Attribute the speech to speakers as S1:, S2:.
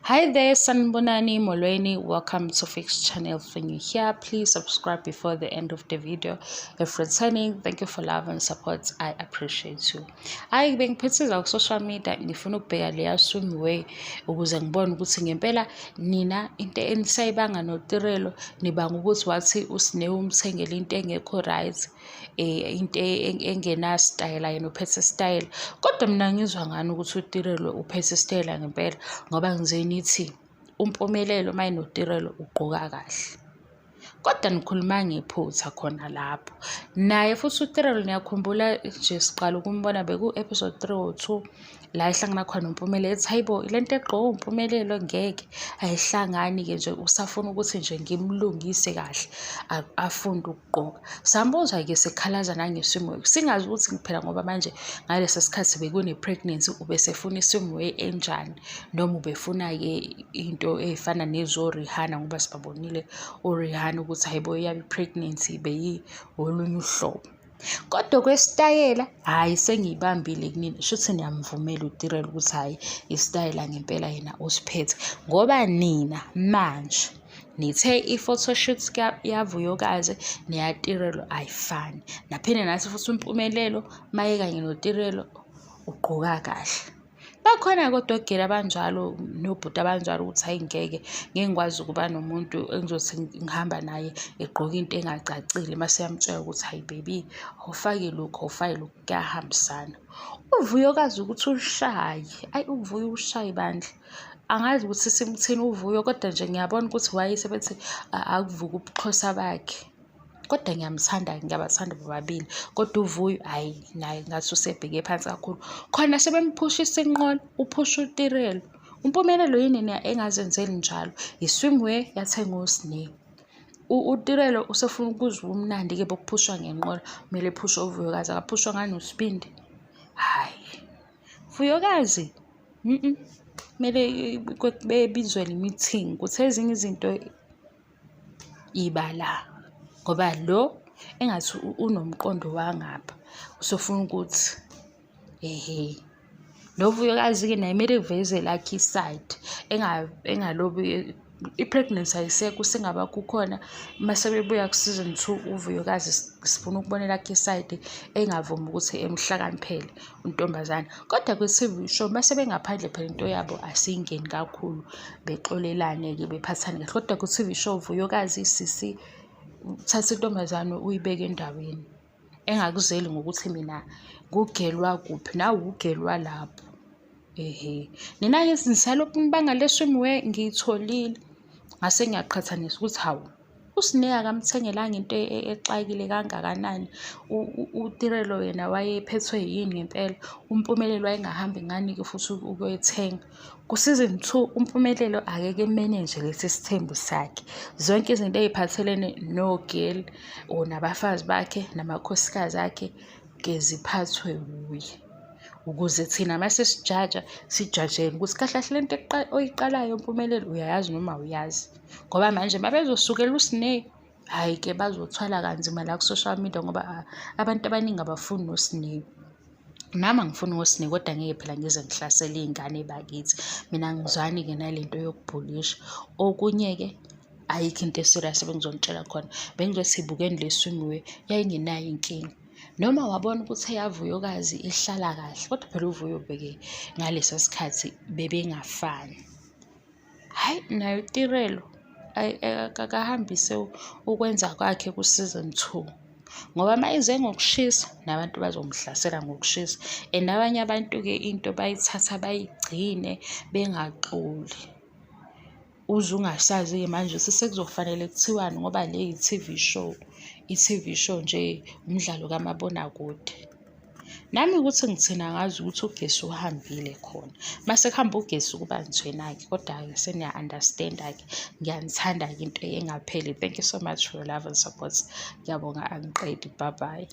S1: Hi there, Sanibonani Molweni. Welcome to Fix Channel. If you're new here, please subscribe before the end of the video. If returning, thank you for love and support. I appreciate you. Hayi, bengiphithiza ku-social media, ngifuna ukubheka leya swimwear ukuze ngibone ukuthi ngempela nina into enisayibanga noTirelo, nibanga ukuthi wathi uSne umthengele into engekho right, into engenasitayela, yena uphethe isitayela. Kodwa mina ngizwa ngani ukuthi uTirelo uphethe isitayela ngempela, ngoba ngize nithi uMpumelelo uma enoTirelo ugqoka kahle. Kodwa nikhuluma ngephutha khona lapho. Naye futhi uTirelo, niyakhumbula nje siqala ukumbona beku-episode 3 or 2 la ehlangana khona noMpumelelo, ethi hayibo, le nto egqokwe uMpumelelo ngeke ayihlangani-ke nje, usafuna ukuthi nje ngimlungise kahle afunde ukugqoka. Sambuza-ke sekhalaza nangesimo, singazi ukuthi phela ngoba manje ngalesa sikhathi bekune-pregnancy, ubesefuna i-swimwear enjani, noma ubefuna-ke into ey'fana nezo-Rihanna, ngoba sibabonile o-Rihanna ukuthi hayibo, eyabo i-pregnancy beyi olunye uhlobo. Kodwa kwesitayela, hhayi, sengiyibambile kunina, shuthi niyamvumela uTirelo ukuthi hhayi, isitayela ngempela yena usiphethe, ngoba nina manje nithe i-photoshoot yaVuyokazi neyaTirelo ayifani. Naphinde nathi futhi uMpumelelo maye kanye noTirelo ugqoka kahle. Bakhona kodwa ogela abanjalo nobhuti abanjalo ukuthi hhayi, ngeke ngeke ngikwazi ukuba nomuntu engizothi ngihamba naye egqoke into engacacile, mase eyamtshela ukuthi hayi baby, awufake lokhu, awufake lokhu, kuyahambisana. UVuyokazi ukuthi ushaye, ayi, uVuyo ushaye bandla. Angazi ukuthi simthini uVuyo, kodwa nje ngiyabona ukuthi waye sebethi akuvuke ubuXhosa bakhe. Kodwa ngiyamthanda, ngiyabathanda bobabili. Kodwa uVuyo, hhayi, naye ngathi usebheke phansi kakhulu. Khona sebemphushisa inqola, uphusha uTirelo. UMpumelelo yini engazenzeli njalo? I-swimwear yathengwa uSne. UTirelo usefuna ukuzwa ubumnandi-ke bokuphushwa ngenqola, kumele ephushwe uVuyokazi, akaphushwa ngani uSibindi? Hhayi, Vuyokazi, kumele bebizwe le-meeting ukuthi ezinye izinto iba la, ngoba lo engathi unomqondo wangapha, usefuna ukuthi ehhe. NoVuyokazi-ke naye kumele eveze elakhe i-side, engalobi i-pregnancy ayisekho, sengaba kukhona mase bebuya ku-season 2 uVuyokazi sifuna ukubona elakhe i-side, engavumi ukuthi emhlakaniphele untombazane. Kodwa kwi-TV show mase bengaphandle phela into yabo asiyingeni kakhulu, bexolelane-ke, bephathane kahle. Kodwa ku-TV show, Vuyokazi sisi, thatha intombazane uyibeke endaweni, engakuzeli ngokuthi mina ngugelwa kuphi nawe ugelwa lapho. Ehhe, nina-ke nisalokhu nibanga le swimwear ngiyitholile, ngase ngiyaqhathanisa ukuthi hawu, uSne akamthengelanga into exakile kangakanani, uTirelo yena wayephethwe yini ngempela, uMpumelelo wayengahambi ngani-ke futhi ukuyoyithenga. Ku-season 2 uMpumelelo akeke emenenje lesi sithembu sakhe. Zonke izinto ey'phathelene no-girl or nabafazi bakhe namakhosikazi akhe ke ziphathwe wuye. Ukuze thina mase sijaja, sijajele ukuthi kahle kahle lento oyiqalayo Mpumelelo uyayazi noma awuyazi. Ngoba manje uma bezosukela uSne, hhayi-ke, bazothwala kanzima la ku-social media, ngoba abantu abaningi abafuni noSne. Nami angifuni ngoSne, kodwa ngeke phela ngize ngihlasele iy'ngane bakithi. Mina angizwani-ke nalento yokubhulisha. Okunye-ke, ayikho into e-serious ebengizonitshela khona. Bengizothi bukeni le swimwear, yayingenayo inkinga. Noma wabona ukuthi eyaVuyokazi ihlala kahle, kodwa phela uVuyo beke ngalesa sikhathi bebengafani. Hhayi, naye uTirelo akahambise ukwenza kwakhe ku-season 2. Ngoba uma eze ngokushisa nabantu bazomhlasela ngokushisa. And abanye abantu-ke into bayithatha bayigcine bengaxoli. Uze ungasazi-ke manje ukuthi sekuzofanele kuthiwani, ngoba le i-TV show, i-TV show nje, umdlalo kamabonakude. Nami ukuthi ngithina angazi ukuthi ugesi uhambile khona. Mase kuhamba ugesi kuba njena-ke, kodwa-ke seniya-understand-a-ke. Ngiyanithanda-ke into engapheli. Thank you so much for your love and support. Ngiyabonga, angiqedi. Bye bye.